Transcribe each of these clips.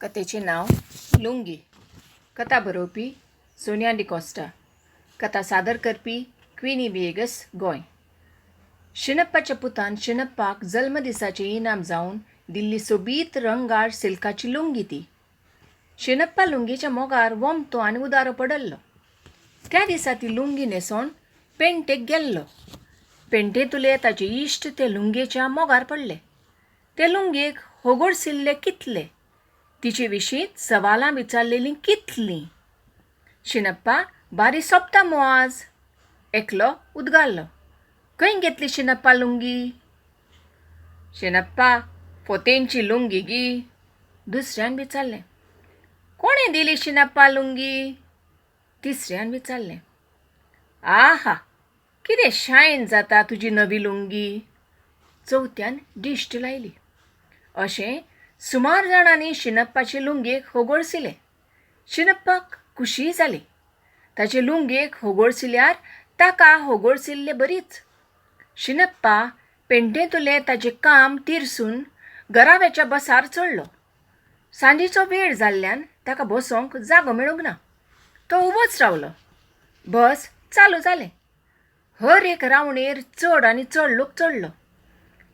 कथेचें नांव लुंगी. कथा बरोवपी सोनिया डिकॉस्टा. कथा सादर करपी क्विनी व्हिएगस, गोंय. शिनप्पाच्या पुतान शिनप्पाक जल्मदिसाचें इनाम जावन दिल्ली सोबीत रंगाळ सिल्काची लुंगी ती. शिनप्पा लुंगेच्या मोगार वोमतो आनी उदारो पडल्लो. त्या दिसा ती लुंगी न्हेसोन पेंटेक गेल्लो. पेंटेंतुले ताचे इश्ट ते लुंगेच्या मोगार पडले. ते लुंगेक होगोडसिल्ले कितले, तिचे विशीं सवालां विचारलेलीं कितलीं. शिनप्पा बारी सोबता मो आज, एकलो उद्गारलो. खंय घेतली शिनप्पा लुंगी? शिनप्पा फोतेंची लुंगी गी, दुसऱ्यान विचारलें. कोणें दिली शिनप्पा लुंगी? तिसऱ्यान विचारलें. आहा, कितें शायन जाता तुजी नवी लुंगी, चवथ्यान दिश्ट लायली. अशें सुमार जाणांनी शिनप्पाचे लुंगेक होगोळसिलें. शिनप्पाक खुशी जाली. ताचे लुंगेक होगोळसिल्यार ताका होगोळसिल्ले बरीच. शिनप्पा पेंटेंतुलें ताचें काम तिरसून घराव्याच्या बसार चडलो. सांजेचो वेळ जाल्ल्यान ताका बसोंक जागो मेळूंक ना. तो उबोच रावलो. बस चालू जालें. हर एक रावणेर चड आनी चड लोक चडलो.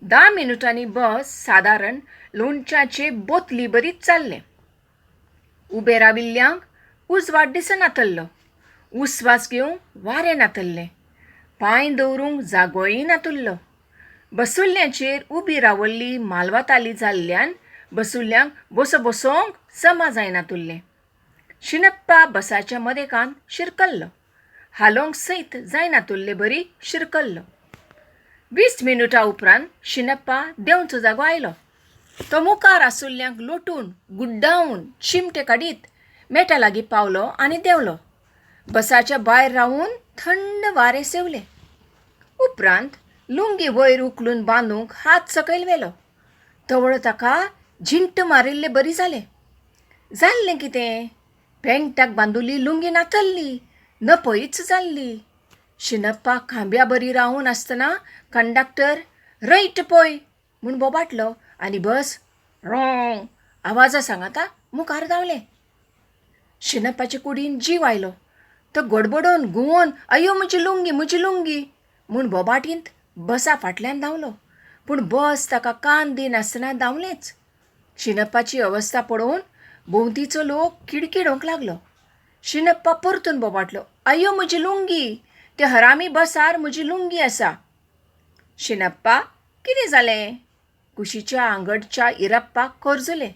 10 मिनुटांनी बस सादारण लोणच्याचे बोतली बरीच चाललें. उबे राविल्ल्यांक उजवाड दिसनातल्लो. उस्वास घेवंक वारें नातल्लें. पांय दवरूंक जागोय नातुल्लो. बसुल्ल्यांचेर उबी रावल्ली मालवाताली जाल्ल्यान बसुल्ल्यांक बसो बसोंक जमा जायनातुल्लें. शिनप्पा बसाच्या मदेकान शिरकल्लो. हालोवंक सयत जायनातुल्ले बरी शिरकल्लो. 20 मिनुटां उपरांत शिनप्पा देंवचो जागो आयलो. तो मुखार आसुल्ल्यांक लोटून गुड्डावन चिमटे काडीत मेटा लागीं पावलो आनी देंवलो. बसाच्या भायर रावून थंड वारें सेवलें. उपरांत लुंगी वयर उखलून बांदूंक हात सकयल व्हेलो. तवळ ताका झिंट मारिल्ले बरी जालें. जाल्लें कितें, पेंटाक बांदुल्ली लुंगी नातल्ली, नपयच जाल्ली. शिनप्पा खांब्या बरी रावून आसतना कंडक्टर रयट पळय म्हूण बोबाटलो आनी बस रोंग आवाजा सांगाता मुखार धांवलें. शिनप्पाचे कुडीन जीव आयलो. तो गडबडोन घुंवोन अयो म्हजी लुंगी, म्हजी लुंगी म्हूण बोबाटींत बसा फाटल्यान धांवलो. पूण बस ताका कान दिनासतना धांवलेंच. शिनप्पाची अवस्था पळोवन भोंवतीचो लोक किडकिडोवंक लागलो. शिनप्पा परतून बोबाटलो, अयो म्हजी लुंगी, त्या हरामी बसार म्हजी लुंगी आसा. शिनप्पा कितें जालें? कुशीच्या आंगडच्या इरप्पाक करजुलें.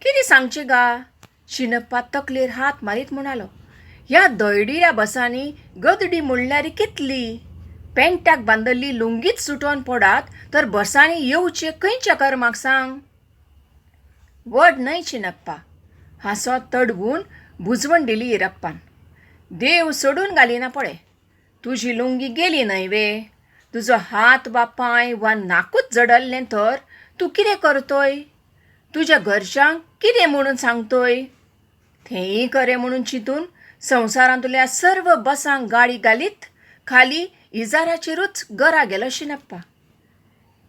कितें सांगचें गा? शिनप्पा तकलेर हात मारीत म्हणालो, ह्या दळडिऱ्या बसांनी गदडी म्हणल्यार कितली? पेंटाक बांदल्ली लुंगीच सुटोन पडात तर बसांनी येवचें खंयच्या कर्माक सांग? व्हड न्हय शिनप्पा, हांसो तडवून बुजवण दिली इरप्पान. देव सोडून घालिना पळय. तुजी लुंगी गेली न्हय वे? तुजो हात वा पांय वा नाकूच जडल्लें तर तूं कितें करतोय? तुज्या घरच्यांक कितें म्हणून सांगतोय? थेंय खरें म्हणून चिंतून संवसारांतल्या सर्व बसांक गाळी घालीत खाली इजाराचेरूच घरा गेलो शिनप्पा.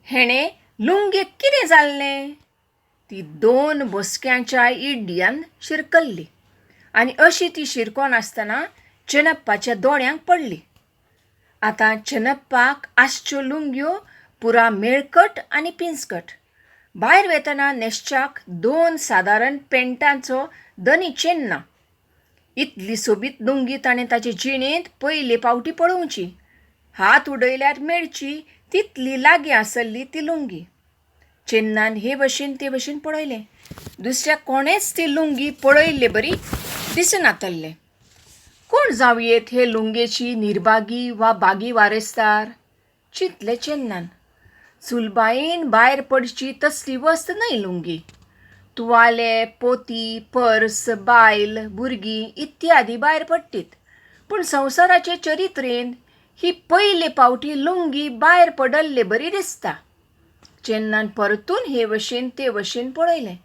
हेणें लुंगेक कितें जाल्लें? ती 2 बोसक्यांच्या इड्यान शिरकल्ली आनी अशी ती शिरकोन आसतना चेनप्पाच्या दोळ्यांक पडली. आतां चेनप्पाक आसच्यो लुंग्यो पुरा मेळकट आनी पिंजकट. भायर वेतना न्हेसच्याक 2 सादारण पेंटांचो दनी चेन्ना. इतली सोबीत लुंगी ताणें ताचे जिणेंत पयले फावटी पळोवची. हात उडयल्यार मेळची तितली लागीं आसल्ली ती लुंगी. चेन्नान हे भशेन ते भशेन पळयलें. दुसऱ्या कोणेंच ती लुंगी पळयल्ले बरी दिसनातल्लें. कोण जावयेत हे लुंगेची निर्भागी वा बागी वारेसदार? चिंतलें चेन्नान. चुलबायेन भायर पडची तसली वस्त न्हय लुंगी. तुवाले, पोती, पर्स, बायल, भुरगीं इत्यादी भायर पडटीत. पूण संवसाराचे चरित्रेन ही पयले फावटी लुंगी भायर पडल्ले बरी दिसता. चेन्नान परतून हे वशेन ते वशेन पळयलें.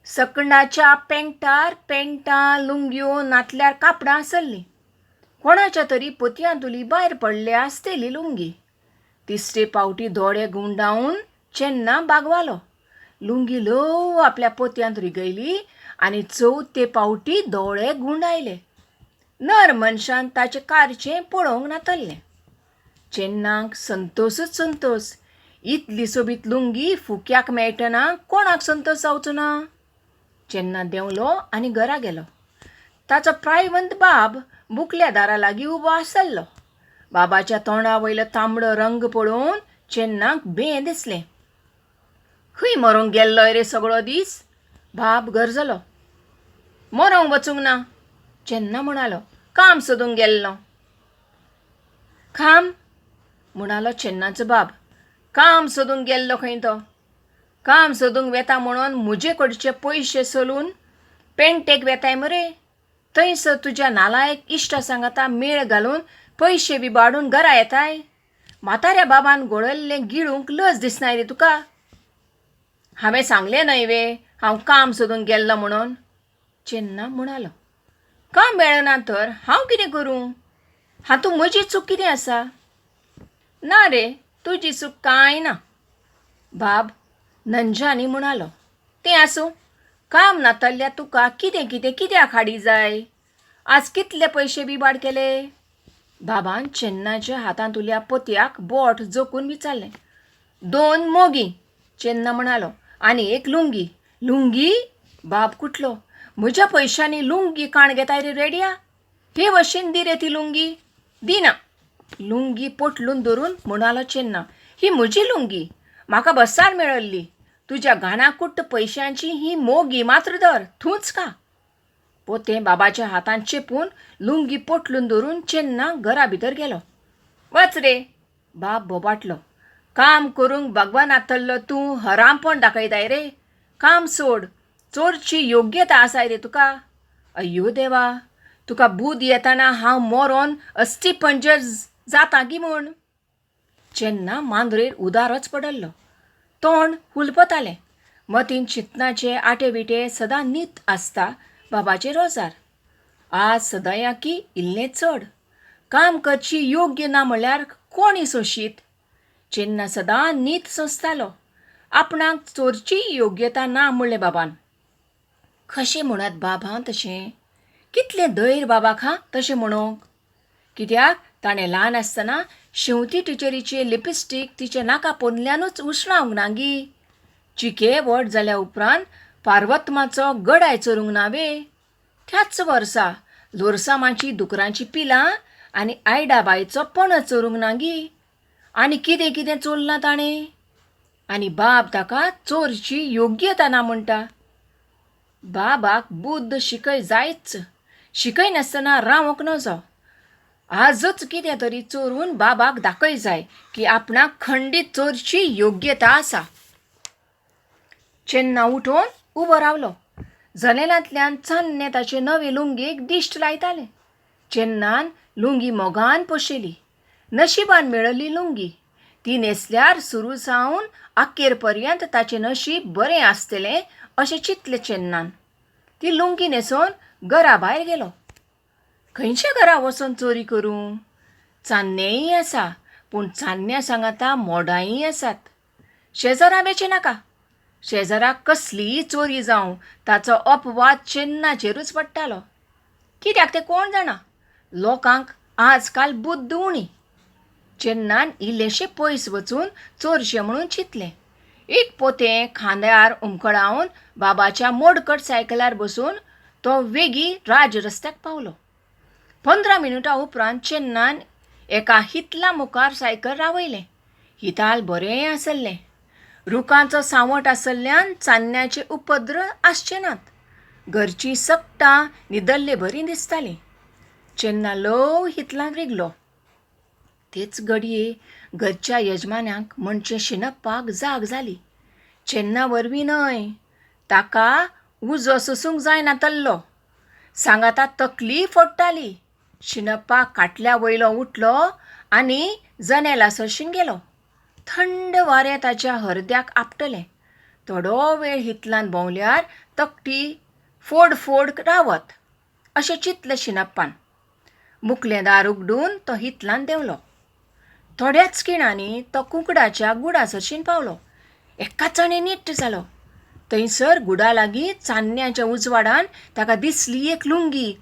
सकंडाच्या पेंटार पेंटां, लुंग्यो नातल्यार कापडां आसल्लीं. कोणाच्या तरी पोतयांतुली भायर पडल्या आसतली लुंगी. तिसरे फावटी दोळे गुंडावन चेन्ना बागवालो. लुंगी ल्हव आपल्या पोतयांत रिगयली आनी चवथे पावटी दोळे गुंडायले. नर मनशान ताचें कारचें पळोवंक नातल्लें. चेन्नाक संतोसूच संतोस. इतली सोबीत लुंगी फुक्याक मेळटना कोणाक संतोस जावचो ना? चेन्ना देंवलो आनी घरा गेलो. ताचो प्रायवंत बाब बुकल्या दारा लागीं उबो आसल्लो. बाबाच्या तोंडा वयलो तांबडो रंग पळोवन चेन्नाक बें दिसलें. खंय मरोंक गेल्लोय रे सगळो दीस? बाब गरजलो. मरोंक वचूंक ना, चेन्ना म्हणालो. काम सोदूंक गेल्लो. काम? म्हणालो चेन्नाचो बाब. काम सोदूंक गेल्लो खंय तो. काम सोदूंक वेता म्हणून म्हजे कडचे पयशे सोलून पेंटेक वेताय मरे? थंयसर तुज्या नालायक इश्टा सांगाता मेळ घालून पयशे बी बाडून घरा येताय? म्हाताऱ्या बाबान घोळयल्लें गिळूंक लज दिसनाय रे तुका? हांवें सांगलें न्हय वे हांव काम सोदूंक गेल्लो म्हणून? चेन्ना म्हणालो. काम मेळना तर हांव कितें करूं? हातूंत म्हजी चूक कितें आसा? ना रे, तुजी चूक कांय ना. बाब नंजानी म्हणालो. तें आसूं, काम नातल्ल्या तुका कितें कितें कित्याक हाडी जाय? आज कितले पयशे बिबाड केले? बाबान चेन्नाच्या हातांतुल्या पोतयाक बोट जोखून विचारलें. दोन मोगी, चेन्ना म्हणालो, आनी एक लुंगी. लुंगी? बाब कुटलो. म्हज्या पयशांनी लुंगी काण घेताय रे रेड्या? हे वशीन दी रे ती लुंगी. दिना. लुंगी पोटलून धरून म्हणालो चेन्ना. ही म्हजी लुंगी. म्हाका बस्सार मेळल्ली. तुज्या घाणाकुट्ट पयशांची ही मोगी मात्र धर, थूंच का. पोतें बाबाच्या हातांत चेपून लुंगी पोटलून धरून चेन्ना घरा भितर गेलो. वच रे, बाब बोबाटलो. काम करूंक भगवानातल्लो तूं हरामपण दाखयताय रे. काम सोड, चोरची योग्यता आसाय रे तुका. अय्यो देवा, तुका बूद येताना हांव मोरोन अस्थिपंजर जाता गी म्हूण. चेन्ना मांद्रेर उदारोच पडल्लो. तोंड हुलपतालें. मतीन चिंतनाचे आटे विटे सदां नीत आसता बाबाचें रोजार. आज सदयांकी इल्लें चड. काम करची योग्य ना म्हळ्यार कोणी सोंशीत? चेन्ना सदां नीत सोंसतालो. आपणाक चोरचीय योग्यता ना म्हणलें बाबान. कशें म्हणत बाब हां तशें? कितलें धैर्य बाबाक हां तशें म्हणूंक? कित्याक ताणें ल्हान आसतना शेंवती टिचरीचें लिपस्टीक तिच्या नाका पोंदल्यानूच उसणावंक ना गी? चिके व्हड जाल्या उपरांत पार्वतमाचो गडाय चोरूंक ना वे? त्याच वर्सा लोरसामाची दुकरांचीं पिलां आनी आयडाबायचो पणस चोरूंक ना गी? आनी कितें कितें चोरलां ताणें? आनी बाब ताका चोरची योग्यता ना म्हणटा. बाबाक बुद्द शिकय जायच. शिकयनासतना रावंक नजो. आजच कितें तरी चोरून बाबाक दाखय जाय की आपणाक खंडीत चोरची योग्यता आसा. चेन्ना उठून उबो रावलो. जनेलांतल्यान चान्नें ताचे नवे लुंगेक दिश्ट लायतालें. चेन्नान लुंगी मोगान पोशेली. नशिबान मेळिल्ली लुंगी. ती न्हेसल्यार सुरू सावन अखेर पर्यंत ताचें नशीब बरें आसतलें अशें चिंतलें चेन्नान. ती लुंगी न्हेसोवन घरा भायर गेलो. खंयच्या घरा वचोन चोरी करूं? चान्नेंय आसा, पूण चान्न्या सांगाता मोडांय आसात. शेजरा वेचें नाका. शेजराक कसलीय चोरी जावं ताचो अपवाद चेन्नाचेरूच पडटालो. कित्याक तें कोण जाणा, लोकांक आजकाल बुद्द उणी. चेन्नान इल्लेशें पयस वचून चोरचें म्हणून चिंतलें. एक पोतें खांद्यार उमकळावन बाबाच्या मोडकट सायकलार बसून तो वेगीं राजरस्त्याक पावलो. 15 मिनुटां उपरांत चेन्नान एका हितला मुखार सायकल रावयलें. हिताल बरें आसल्लें. रुखांचो सांवट आसल्ल्यान चान्न्याचे उपद्र आसचे नात. घरचीं सगटां न्हिदल्ले बरीं दिसतालीं. चेन्ना ल्हव हितलांत रिगलो. तेच घडये घरच्या यजमान्याक म्हणचे शिनप्पाक जाग जाली. चेन्ना वरवीं न्हय, ताका उजो सोसूंक जायनातल्लो. सांगाता तकलीय फोडटाली. शिनप्पा काटल्या वयलो उठलो आनी जनेला सरशीं गेलो. थंड वारें ताच्या हरद्याक आपटलें. थोडो वेळ हितलान भोंवल्यार तकटी फोड फोड रावत अशें चिंतलें शिनप्पान. मुकलें दार उगडून तो हितलान देंवलो. थोड्याच खिणांनी तो कुंकडाच्या गुडा सरशीं पावलो. एकाच नीट्ट जालो. थंयसर गुडा लागीं चान्न्याच्या उजवाडान ताका दिसली एक लुंगी.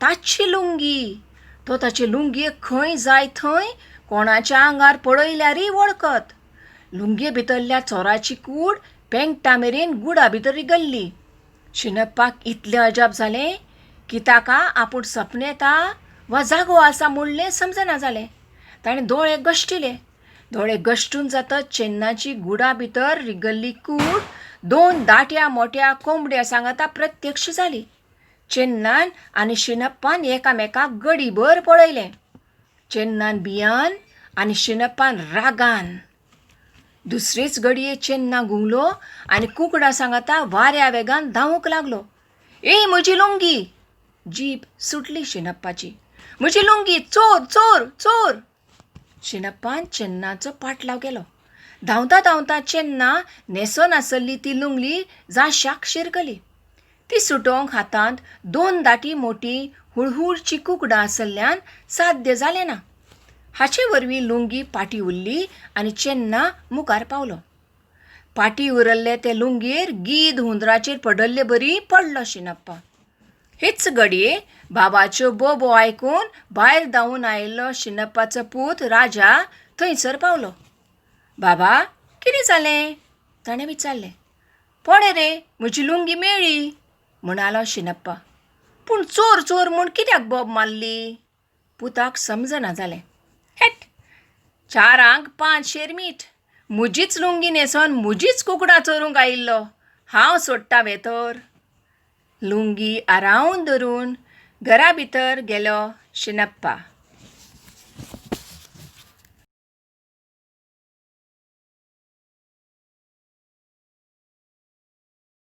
ताची लुंगी. तो ताचे लुंगयेक खंय जाय थंय कोणाच्या आंगार पळयल्यारय वळखत. लुंगये भितरल्या चोराची कूड पेंगटा मेरेन गुडा भितर रिगल्ली. शिनप्पाक इतलें अजाप जालें की ताका आपूण सपनेता वा जागो आसा म्हणलें समजना जालें. ताणें दोळे गश्टिले. दोळे गश्टून जातच चेन्नाची गुडा भितर रिगल्ली कूड दोन दाट्या मोट्या कोंबड्या सांगाता प्रत्यक्ष जाली. चेन्नान आनी शिनप्पान एकामेकाक गडीभर पळयलें. चेन्नान भियान आनी शिनप्पान रागान. दुसरेच घडये चेन्ना घुंवलो आनी कुकडां सांगाता वाऱ्या वेगान धांवूंक लागलो. ए म्हजी लुंगी! जीब सुटली शिनप्पाची. म्हजी लुंगी! चोर! चोर! चोर! शिनप्पान चेन्नाचो पाटलाव केलो. धांवता धांवता चेन्ना न्हेसोन आसली ती लुंगी जाशाक शिरकली. ती सुटोवंक हातांत दोन दाटी मोटी हुळहुळचीं कुकडां आसल्यान साध्य जालें ना. हाचे वरवीं लुंगी पाटी उरली आनी चेन्ना मुखार पावलो. पाटी उरल्ले ते लुंगयेर गीद हुंदराचेर पडल्ले बरी पडलो शिनप्पा. हेच घडये बाबाच्यो बोबो आयकून भायर धांवून आयिल्लो शिनप्पाचो पूत राजा थंयसर पावलो. बाबा, कितें जालें? ताणें विचारलें. पळय रे, म्हजी लुंगी मेळ्ळी, म्हणालो शिनप्पा. पूण चोर चोर म्हूण कित्याक बोब मारली? पुताक समजना जालें. हेट! चारांक पांच शेर मीठ. म्हजीच लुंगी न्हेसोन म्हजीच कुकडां चोरूंक आयिल्लो. हांव सोडटा वे तर? लुंगी आरावन धरून घरा भितर गेलो शिनप्पा.